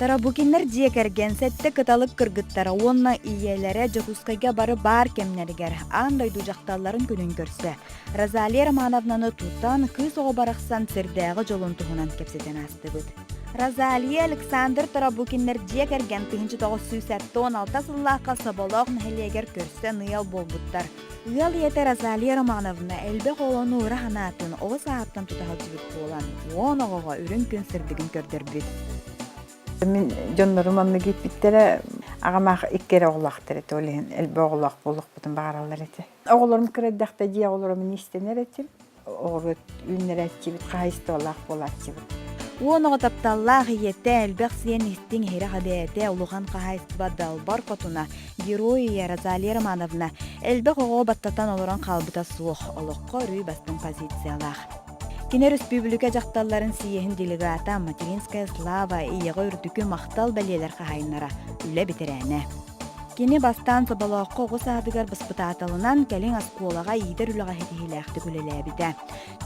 Тарабукиннар дьиэ кэргэн сэттэ кыталык кыргыттара уонна ийэлэрэ Дьокуускайга бары баар кэмнэригэр аан дойду дьахталларын күнүн көрсө Розалия Романовнаны тутан кыыс оҕо барахсан сирдээҕи дьолун туһунан кэпсэтэн аастыбыт. Розалия Александр Тарабукиннар дьиэ кэргэн 1976 сыллаахха Соболоох нэһилиэгэр көрсөн ыал буолбуттар. Ыал ийэтэ Розалия Романовна элбэх оҕону ыра санаатын оҕо сааһыттан тута сылдьыбыт буолан, уон оҕоҕо үрүҥ күн сырдыгын көрдөрбүт. Мин дьоннорум оннук ииппиттэрэ, аҕам аах икки эрэ оҕолоохтор этэ, ол иһин элбэх оҕолоох буолуохпутун баҕараллар этэ. Оҕолорум кыра эрдэхтэ дьиэ оҕолоро мин иистэнэр этим. Оҕуруот үүннэрээччибит, хаһаайыстыбалаах буолааччыбыт. Уон оҕо тапталлаах ийэтэ, элбэх сиэн истиҥ иһирэх эбээтэ, улахан хаһаайыстыба далбар хотуна, герой ийэ Розалия Романовна элбэх оҕоҕо баттатан олорон хаалбыта суох, олоххо өрүү бастыҥ позициялаах. Кини өрөспүүбүлүкэ дьахталларын сийиэһин делегата, Материнская слава, ийэҕэ үрдүкү махтал бэлиэлэр хаһаайыннара, үлэ бэтэрээнэ. Кини бастаан Соболооххо оҕо саадыгар баспытааталынан, кэлин оскуолаҕа иитэр үлэҕэ ситиһиилээхтик үлэлээбитэ.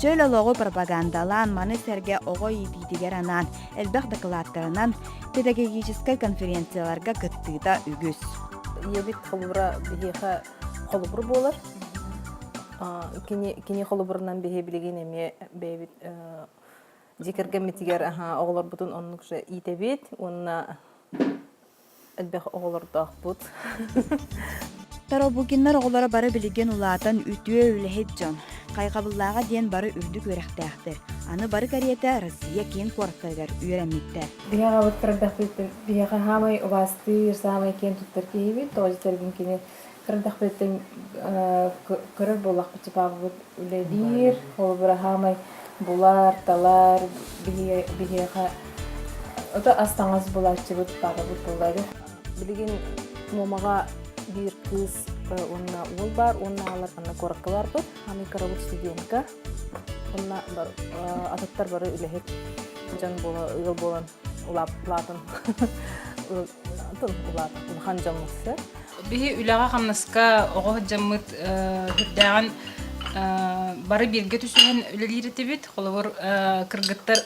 Чөл олоҕу пропагандалаан, маны сэргэ оҕо иитиитигэр анаан элбэх дакылааттарынан педагогическай конференцияларга кыттыыта үгүс. Ийэбит холобура биһиэхэ холобур буолар. Кини, кини холобурунан биһи билигин эмиэ бэйэбит дьиэ кэргэммитигэр оҕолорбутун оннук же иитэбит уонна элбэх оҕолордоохпут. Тарабукиннар оҕолоро бары билигин улаатан үтүө үлэһит дьон. Хайҕабыллааҕа диэн бары үрдүк үөрэхтээхтэр. Аны бары кэриэтэ Россия киин куораттарыгар үөрэммиттэр. Биһиэхэ аҕабыт кырдахпыттан биһиэхэ саамай убаастыыр, саамай киэн туттар киһибит. Тоҕо диэтэргин кини кырдахпыттан көрөр буоллахпыт папабыт үлэлиир, холобура саамай булар, талар, биһиэхэ ото ас-таҥас булааччыбыт папабыт буоллар. Билигин Муомаҕа биир кыыс уонна уол баар, уонна аҕалар анна куоракка барбыт. Аны кырабыт студентка. Уонна атыттар бары үлэһит дьон буола ыал буолан улаатын улаатын улахан дьоммут Биһи үлэҕэ-хамнаска оҕо сылдьаммыт сүрдээҕин бары бииргэ түсүһэн үлэлиир этибит. Холобур, кыргыттар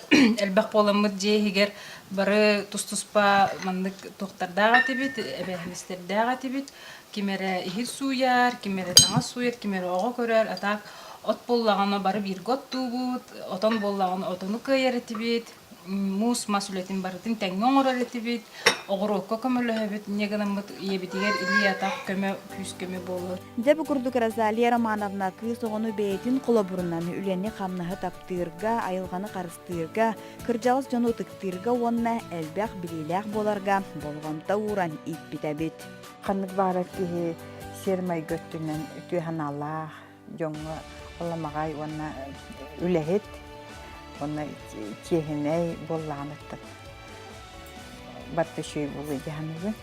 элбэх буоламмыт дьиэ иһигэр бары тус-туспа маннык туохтардаах этибит, эбээһинэстэрдээх этибит. Ким эрэ иһит сууйар, ким эрэ таҥас сууйар, ким эрэ оҕо көрөр, а так от буоллаҕына бары бииргэ оттуубут, отон буоллаҕына отону кыайар этибит. муус мас үлэтин барытын тэҥҥэ оҥорор этибит, оҕуруокка көмөлөһөбүт, инньэ гынаммыт ийэбитигэр илии-атах көмө, күүс-көмө буолар. Дьэ бу курдук Розалия Романовна кыыс оҕону бэйэтин холобурунан үлэни-хамнаһы таптыырга, айылҕаны харыстыырга, кырдьаҕас дьону ытыктыырга уонна элбэх билиилээх буоларга болҕомто ууран ииппит эбит. Ханнык баҕарар киһи сиэр-майгы өттүнэн үтүө санаалаах, дьоҥҥо аламаҕай уонна үлэһит уонна чиэһинэй буоллаҕыныттан барыта үчүгэй буолуо дии саныыбын.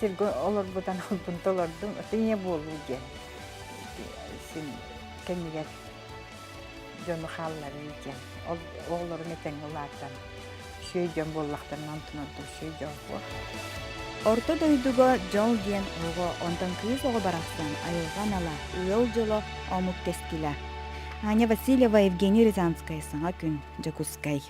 Сиргэ олорбутан албын толордум, ото ийэ буолуу диэн син кэннигэр дьону хаалларыы диэн. Ол оҕолорум этэҥҥэ улаатан үчүгэй дьон буоллахтарына онтон ордук үчүгэй дьон суох. Орто дойдуга дьол диэн оҕо, онтон кыыс оҕо барахсан айылҕа анала, ыал дьоло, омук кэскилэ. Аня Васильева, Евгений Рязанскай, Саҥа күн, Дьокуускай.